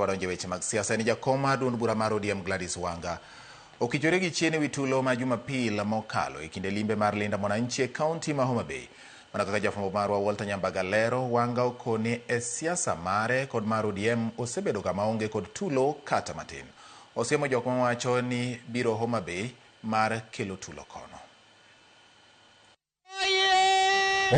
Wadonje weche mag siasa ni jakom mar duond bura mar ODM Gladys Wanga okichore gi chien ewi tulo ma Jumapil mokalo e kinde limbe mar Linda Mwananchi e kaunti ma Homa Bay. Mana kaka jafwambo marwa Walter Nyambaga lero, Wanga okone e siasa mare kod mar ODM osebedo kama onge kod tulo kata matin. Osiemo jok mawacho ni biro Homa Bay mar kelo tulo kono.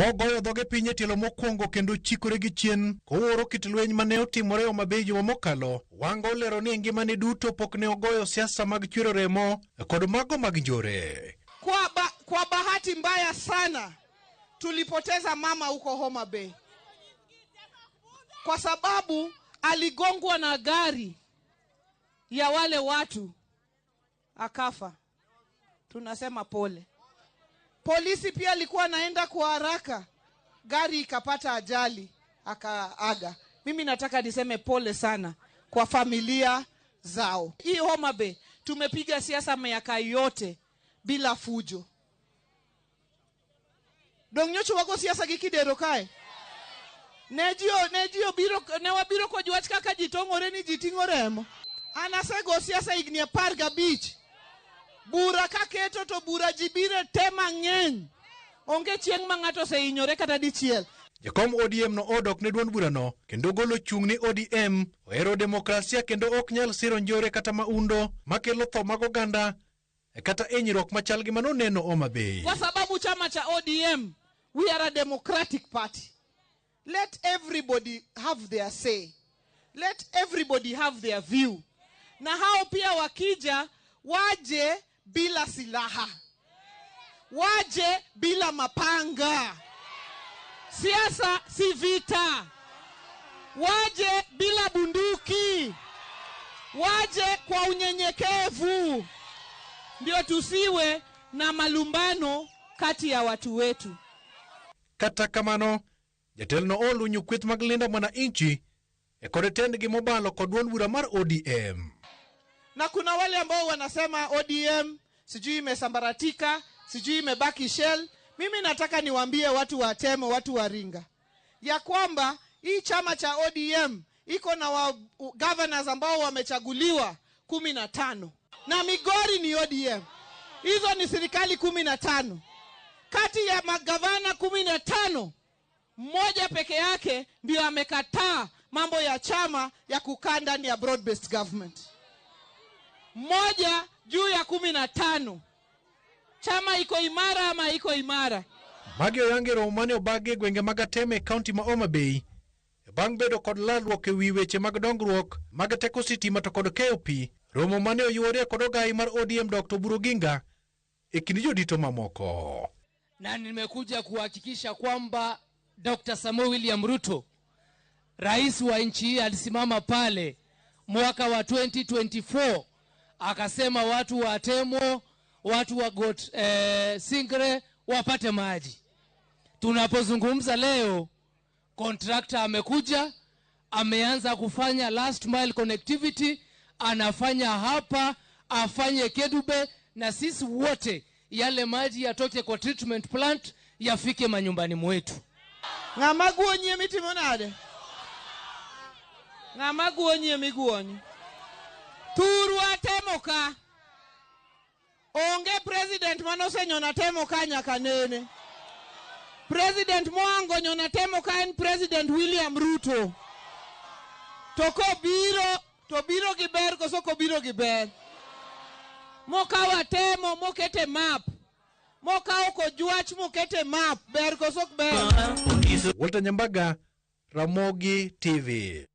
Ogoyo dhoge piny e tielo mokwongo kendo chikore gi chien kowuoro kit lweny mane otimore Homa Bay juma mokalo. Wanga olero ni e ngimane duto pok ne ogoyo siasa mag chwero remo kod mago mag njore. Kwa bahati mbaya sana tulipoteza mama huko Homa Bay kwa sababu aligongwa na gari ya wale watu akafa. Tunasema pole. Polisi pia alikuwa anaenda kwa haraka, gari ikapata ajali akaaga. Mimi nataka niseme pole sana kwa familia zao. Hii Homa Bay tumepiga siasa miaka yote bila fujo. Dong nyocha wago siasa gi Kidero kae. Ne ji obiro, ne wabiro kod wach kaka ji tong'ore ni ji ting'o remo. An asego siasa higni 15. Bura kaketo to bura ji bire te mang'eny. Onge chieng' ma ng'ato osehinyore kata dichiel. Jakom ODM no odok ne duond burano kendo golo chung' ni ODM ohero demokrasia kendo ok nyal siro njore kata maundo makelo tho mag oganda kata hinyruok machal gi manoneno Homa Bay. Kwa sababu chama cha ODM, we are a democratic party. Let everybody have their say. Let everybody have their view. Na hao pia wakija waje bila silaha. Waje bila mapanga. Siasa si vita. Waje bila bunduki. Waje kwa unyenyekevu. Ndio tusiwe na malumbano kati ya watu wetu. Kata kamano, jatelo olunyo kweth mag Linda Mwananchi e kod tendgi mobalo kod duond bura mar ODM. Na kuna wale ambao wanasema ODM sijui imesambaratika, sijui imebaki shell. Mimi nataka niwaambie watu wa Temo, watu wa Ringa, ya kwamba hii chama cha ODM iko na governors ambao wamechaguliwa 15. Na Migori ni ODM. Hizo ni serikali 15. Kati ya magavana 15, mmoja peke yake ndio amekataa mambo ya chama ya kukaa ndani ya broad based government. 1 juu ya 15. Chama iko imara ama iko imara? Magi oyange romo mane obagi e gwenge mag Ateme e kaunti ma Homa Bay bang' bedo kod lalruok e wi weche mag dongruok mag teko sitima to kod keyo pi. Romo mane oyuore kod ogai mar ODM Dr. Oburu Oginga e kind jodito mamoko. Na nimekuja kuhakikisha kwamba Dr. Samoei William Ruto, rais wa nchi hii, alisimama pale mwaka wa 2024 akasema watu wa Atemo, watu wa Got Singre wapate maji. Tunapozungumza leo, contractor amekuja, ameanza kufanya last mile connectivity, anafanya hapa, afanye Kedube, na sisi wote yale maji yatoke kwa treatment plant yafike manyumbani mwetu. Ng'ama guonyie mitimo nade? Ng'ama guonyie miguonyo? Thuru Atemo ka. Onge president manosenyono Atemo ka nyaka nene. President moango nyono Atemo ka en President William Ruto. To kobiro, to biro gi ber koso kobiro gi ber? Mokawo Atemo mokete map. Mokawo Kojwach mokete map. Ber koso ok ber? Walter Nyambaga, Ramogi TV.